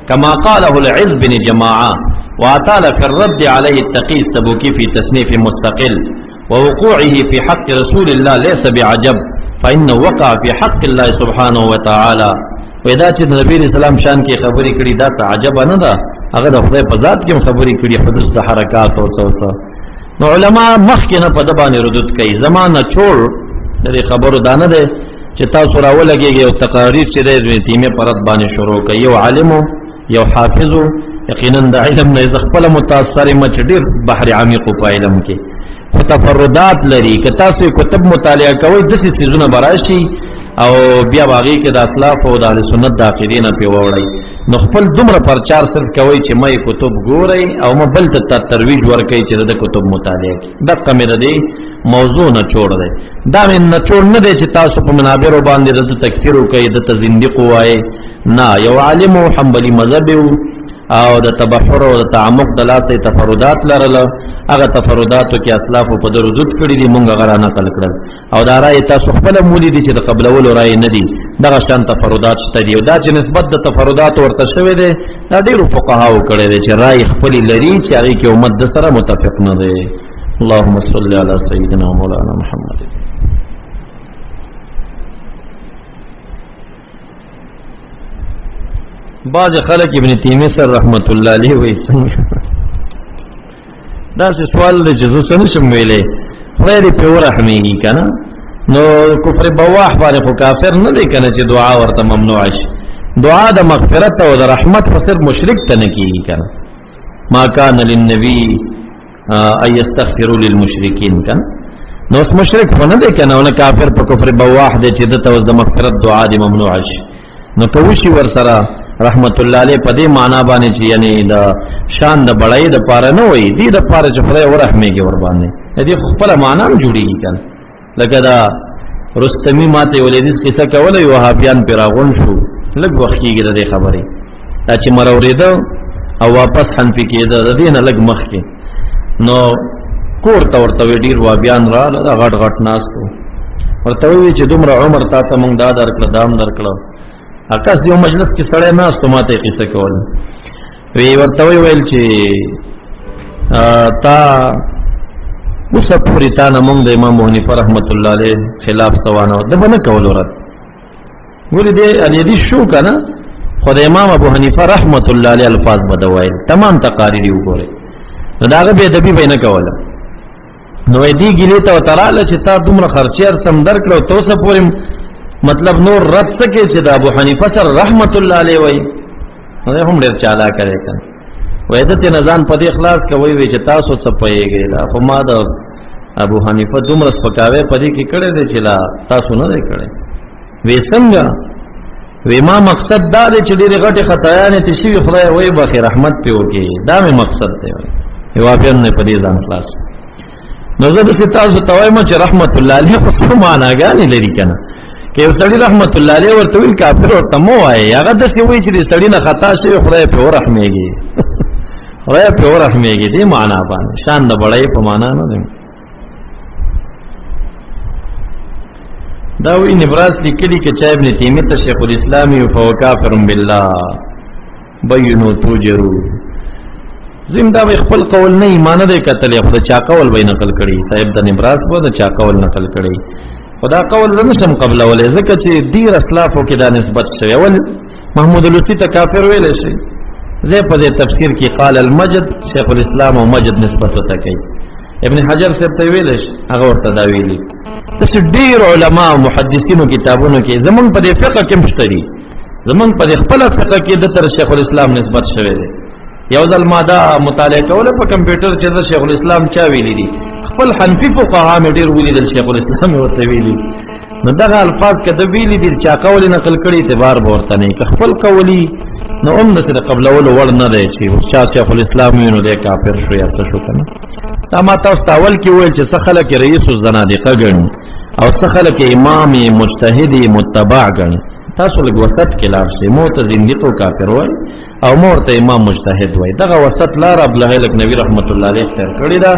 كما قاله العز بن جماعة وأطال في الرد عليه التقي السبوكي في تصنيف مستقل. ووقوعه في حق رسول الله ليس بعجب، فإنه وقع في حق الله سبحانه وتعالى. وإذا چې د نبی رسول الله شان کې خبرې کړي دا تعجب نه ده، هغه د خدای په ذات کې خبرې کړي، حدث د حرکات او څه. نو علما مخکې نه په د باندې ردود کوي. زمانه چور د دې خبرو دانه ده چې تاسو راولګیږئ او تقاریر چې د ابن تیمیه پر رد باندې شروع کوي. یو عالم، یو حافظ، یقینا د علم نه زه خپل متاثر یم چې ډېر بحر عمیق په علم کې، خو تفردات لري. که تاسو کتب مطالعه کوئ داسې څیزونه به راشي او بیا به هغې کې د اسلاف او د اهل سنت د عقیدې نه پرې ووړئ. نو خپل دومره پرچار صرف کوئ چې مه یې کتب ګورئ او مه بل ته ترویج ورکوئ چې د ده کتب مطالعه کړي. دقه مې د دې موضوع نه چوړ دی. دا مې نه چوړ نه دی چې تاسو په منابرو باندې د ده تکفیر وکړئ، ده ته زندیق ووایئ. نه، یو عالم و، حنبلي مذهب و او د تبحر او د تعمق د لاسه یې تفردات لرله. هغه تفرداتو کې اسلافو په ده ردود کړي دي، مونږ هغه را نقل کړل. او دا رایې تاسو خپله هم ولیدي چې د قبلولو رایې نه دي. دغه شان تفردات شته دي. او دا چې نسبت د تفرداتو ورته شوی دی، دا ډېرو فقهاو کړی دی چې رایې خپلې لري چې هغې کې امت د سره متفق نه دی. اللهم صل على سيدنا مولانا محمد. بعض خلک ابن تیمیه سر رحمت الله علیه وایي څنګه دا څه سوال دی چې زه څه نشم ویلی، خدای دې پرې ورحمېږي که نه. نو کفر بواح باندې خو کافر نه دی که نه چې دعا ورته ممنوع شي. دعا د مغفرت او د رحمت خو صرف مشرک ته نه کېږي که نه. ما کان للنبي ان یستغفروا للمشرکین که نو اوس مشرک خو نه دی که نه، نه کافر په کفر بواح دی چې ده ته اوس د مغفرت دعا دې ممنوع شي. نو که وشي ورسره رحمت الله علیه په دې معنا باندې چې یعنی د شان د بړای د پاره نه وای، دې د پاره چې خدای ورحمېږي ور باندې، دې خپل معنا هم جوړیږي کنه. لکه دا رستمی ماته یو لیدیز قصه کوله، یو وهابیان پرې راغونډ شو، لږ وخت کېږي د دې خبرې، دا چې مرورېده او واپس حنفي کېده د دې نه لږ مخکې، نو کور ته ورته وی ډېر وهابیان راغله، دا غټ غټ ناست وو، ورته ووی چې دومره عمر تا ته مونږ دا درکړه دا هم درکړه. اکاس یو مجلس کې سړی ناست و، ماته یې قصه کوله، وی ورته ویل چې تا اوسه پورې تا نه مونږ د امام ابو حنیفه رحمت الله علیه خلاف څه وانه ده به نه کولو رد. ګورې دې علیدي شو که نه، خو د امام ابو حنیفه رحمت الله علیه الفاظ به ده ویل، تمام تقاریر یې وګورئ. نو د هغه بې ادبي به یې نه کوله. نو دې ګیلې ته ورته راغله چې تا دومره خرچې هر څه هم درکړه او ته اوسه پورې مطلب نور رد څه کوې چې د ابو حنیفه سره رحمت الله علیه وایي. نو دی هم ډېر چالاکه دی که نه. وایي ده ترې نه ځان په دې خلاص که وایي چې تاسو څه پوهېږئ، دا خو ما د ابو حنیفه دومره سپکاوی په دې کې کړی دی چې لا تاسو نه دی کړی. وی څنګه؟ وی ما مقصد دا دی چې ډېرې غټې خطایانې ترې شوي، خدای وایي بخښي رحمت پرې وکړي، دا مې مقصد دی. وایي واقعا نه په دې ځان خلاص. نو زه داسې تاسو ته وایم چې رحمت الله علیه خو څو معناګانې لري که نه. که یو سړي رحمت الله علیه ورته ویل کافر ورته مه وایې، هغه داسې وایي چې د سړي نه خطا شوی خدای پرې ورحمېږي، خدای پرې ورحمېږي، دې معنا باندې شان د بړۍ په معنا نه دی. دا وی نبراس لیکلی که چا ابن تیمیه ته شیخ الاسلام یو فهو کافر بالله بینو توجرو. زم دا به خپل قول نه ایمان دی کتلی، خو د چا قول به نقل کړي، صاحب د نبراس به د چا قول نقل کړي، خو دا قول زه نشم قبلولی ځکه چې ډېر اسلافو کې دا نسبت شوی. اول محمود الوسی ته کافر ویلی شي، زه په دې تفسیر کې قال المجد شیخ الاسلام او مجد نسبت ورته کوي. ابن حجر صاحب ته ویل شي، هغه ورته دا ویلي. داسې ډېر علما او محدثینو کتابونو کې زمونږ په دې فقه کې هم شته دي، زمونږ په دې خپله فقه کې د تر شیخ الاسلام نسبت شوی دی. یو ځل ما دا مطالعه کوله په کمپیوټر چې د شیخ الاسلام چا ویلي دي، خپل حنفي فقها مې ډېر ولیدل شیخ الاسلام یې ورته ویلي. نو دغه الفاظ که ده ویلي دي چا قول نقل کړي اعتبار به ورته نه، که خپل قولي نو هم داسې د قبلولو وړ نه دی چې چا شیخ الاسلام وي نو دی کافر شو یا څه شو که نه. دا ما تاسو ته اول کې وویل چې څه خلک یې رئیس الزنادقه ګڼي او څه خلک یې امام مجتهد متبع ګڼي. تاسو لږ وسط کې لاړ شئ، مو ته زندیق او کافر وایي او مو ورته امام مجتهد وایي. دغه وسط لار عبدالله لکنوي رحمت الله علیه اختیار کړې ده.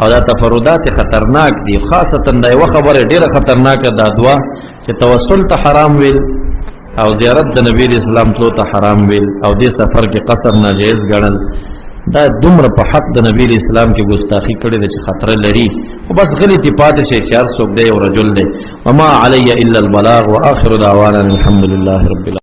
او دا تفردات خطرناک دي، خاصتا دا یوه خبره ډېره خطرناکه ده، دوا چې توسل ته حرام ویل او زیارت د نبی اسلام تلو ته حرام ویل او دې سفر کې قصر ناجایز ګڼل، دا دومره په حق د نبی اسلام کې ګستاخی کړې ده چې خطر لري. خو بس غلی تی پاتې شي چې هر څوک دی او رجل دی. وما علی الا البلاغ، واخر دعوانا الحمد لله رب العالمین.